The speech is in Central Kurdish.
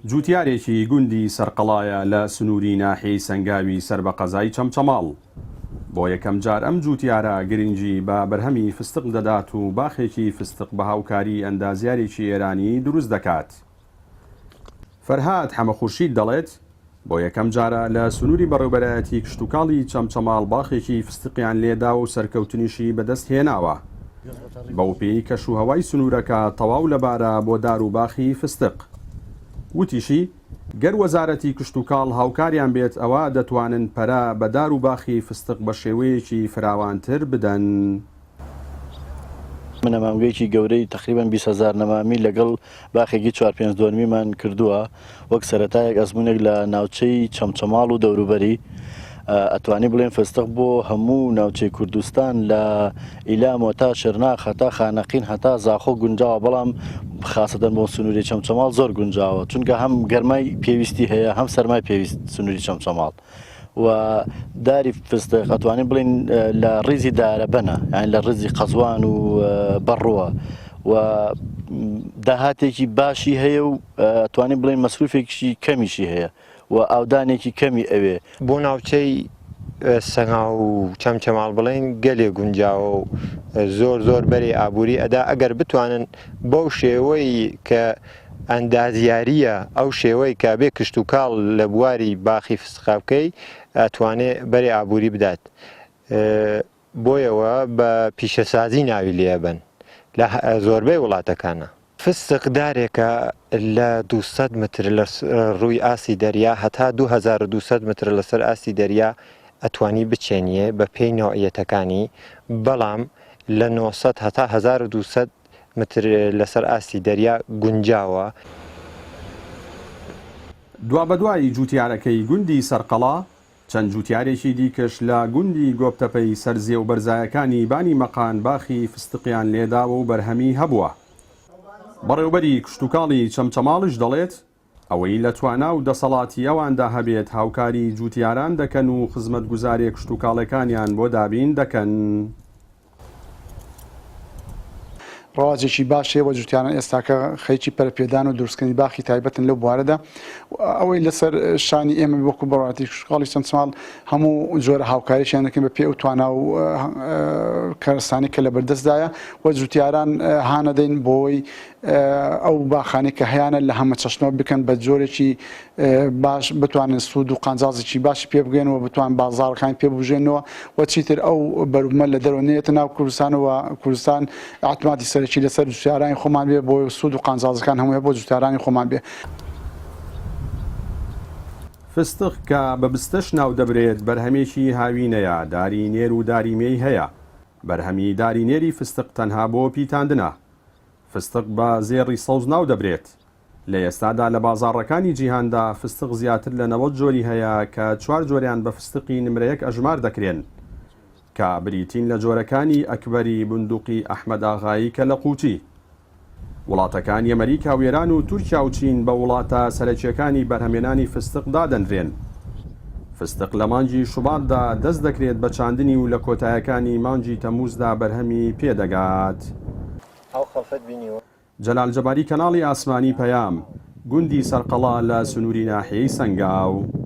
جووتیارێکی گوندی سەرقەڵایە لە سنووری ناحیەی سەنگاوی سەر بە قەزای چەمچەماڵ. بۆ یەکەمجار ئەم جووتیارە گرنگی بە بەرهەمی فستق دەدات و باخێکی فستق بە هاوکاری ئەندازیارێکی ئێرانی دروست دەکات. فەرهاد حەمەخورشید دەڵێت، بۆ یەکەم جارە لە سنووری بەڕێوبەرایەتی کشتوکاڵی چەمچەماڵ باخێکی فستقیان لێداوە و سەرکەوتنیشی بەدەست هێناوە، بەوپێی کەشوهەوای سنوورەکە تەواو لەبارە بۆ دار و باخی فستق. وتیشی، گەر وەزارەتی کشتوکاڵ هاوکاریان بێت ئەوا دەتوانن پەرە بە دار و باخی فستق بەشێوەیەکی فراوانتر بدەن. من نەمامگەیەکی گەورەی تەقریبەن 20 هەزار نەمامی لەگەڵ باخێکی چوار پێنج دۆنمیمان کردووە وەک سەرەتایەک ئەزمونێک لە ناوچەی چەمچەماڵ و دەوروبەری ئەتوانی بڵێن فستق بۆ هەموو ناوچەی کوردستان لە ئیلامەوە تا شرناخ هەتا خانەقین هەتا زاخۆ گونجاوە بەڵام خاسەتەن بۆ سنووری چەمچەماڵ زۆر گونجاوە چونکە هەم گەرمای پێویستی هەیە هەم سەرمای پێویست سنووری چەمچەماڵ و داری فستق ئەتوانین بڵین لە ڕیزی دارەبەنە یان لە ڕیزی قەزوان و بەڕووە و داهاتێکی باشی هەیە و ئەتوانین بڵین مەسروفێکی کەمیشی هەیە و ئاودانێکی کەمی ئەوێ. بۆ ناوچەی سەنگاو و چەمچەماڵ بڵێین گەلێ گونجاوە و زۆر زۆر بەرێ ئابووری ئەدا ئەگەر بتوانن بەو شێوەی کە ئەندازیارییە ئەو شێوەی کە بێ کشتوکاڵ لە بواری باخی فستقا بکەی ئەتوانێ بەرێ ئابووری بدات بۆیەوە بە پیشەسازی ناوی لێ ئەبەن لە زۆربەی وڵاتەکانا. فستق دارێکە لە 200 متر لە ڕووی ئاستی دەریا هەتا 2200 متر لەسەر ئاستی دەریا ئەتوانی بچێنیێ بە پێی نەوعیەتەکانی بەڵام لە 900 هەتا 1200 متر لەسەر ئاستی دەریا گونجاوە. دوابەدوای جووتیارەکەی گوندی سەرقەڵا، چەند جووتیارێکی دیکەش لە گوندی گۆپتەپەی سەر زێ و بەرزایەکانی بانی مەقان باخی فستقیان لێداوە و بەرهەمی هەبووە. بەڕێوبەری کشتوکاڵی چەمچەماڵیش دەڵێت، ئەوەی لە توانا و دەسەڵاتی ئەواندا هەبێت هاوکاری جووتیاران دەکەن و خزمەتگوزاریە کشتوکاڵێکانیان بۆ دابین دەکەن. ڕەواجێکی باش هەیە و جوتیاران ئێستاکە خەریکی پەرەپێدان و دروستکردنی باخی تایبەتن لەو بوارەدا ئەوەی لەسەر شانی ئێمە وەکو بەڕاتی کشتوکاڵی چەمچەماڵ هەموو جۆرە هاوکاریشیان دەکەین بە پێی ئەو توانا و کەرەستانەی کە لە بەردەستدایە و جوتیاران هانەدەین بۆی ئەو باخانەی کە هەیانە لە هەمەچەشنەوە بکەن بە جۆرێکی باش بتوانن سوود و قانجازێکی باشی پێ بگەن و بتوان بازاڕەکانی پێ ببژێنەوە و چیتر ئەو بەروبومە لە دەرەوە نەیەتە ناو کوردستان و کوردستان ئیعتمادی سەرەکی لەسەر جوتیارانی خۆمان بێ بۆ سوود و قانجازەکان هەمووی بۆ جوتیارانی خۆمان بێ. فستق کە بە بستەش ناودەبرێت بەرهەمێکی هاوینەیە، داری نێر و داری مێی هەیە. بەرهەمی داری نێری فستق تەنها بۆ پیتاندنە. فستق بە زێڕی سەوز ناودەبرێت. لە ئێستادا لە بازاڕەکانی جیهاندا فستق زیاتر لە 90 جۆری هەیە کە چوار جۆریان بە فستقی نمرە یەک ئەژمار دەکرێن کە بریتین لە جۆرەکانی ئەکبەری، بندوقی، ئەحمەدئاغایی کەلەقوچی. وڵاتەکانی ئەمەریکا و ئێران و تورکیا و چین بە وڵاتە سەرەکییەکانی بەرهەمێنانی فستق دادەنرێن. فستق لە مانگی شوباتدا دەست دەکرێت بە چاندنی و لە کۆتایەکانی مانگی تەمووزدا بەرهەمی پێدەگات. ئەو خەڵفەت بینیوە؟ جەلال جەباری کەناڵی ئاسمانی پەیام، گوندی سەرقەڵا لە سنووری ناحیەی سەنگاو.